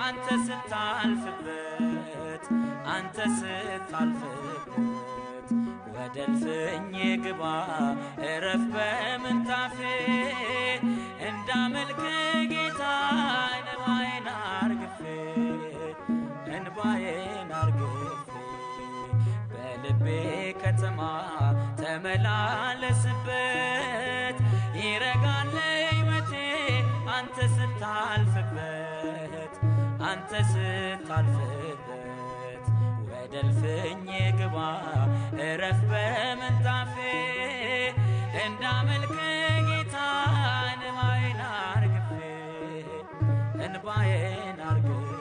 አንተ ስታልፍበት፣ አንተ ስታልፍበት። ወደ እልፍኜ ግባ እረፍ በምንጣፌ፣ እንዳመልክ ጌታ እንባዬን አርግፌ፣ እንባዬን አርግፌ። በልቤ ከተማ ተመላለስበት፣ ይረጋል ሕይወቴ አንተ ስታልፍበት፣ አንተ ስታልፍበት። ወደ እልፍኜ ግባ እረፍ በምንጣፌ፣ እንዳመልክ ጌታ እንባዬን አርግፌ፣ እንባዬን አርግፌ።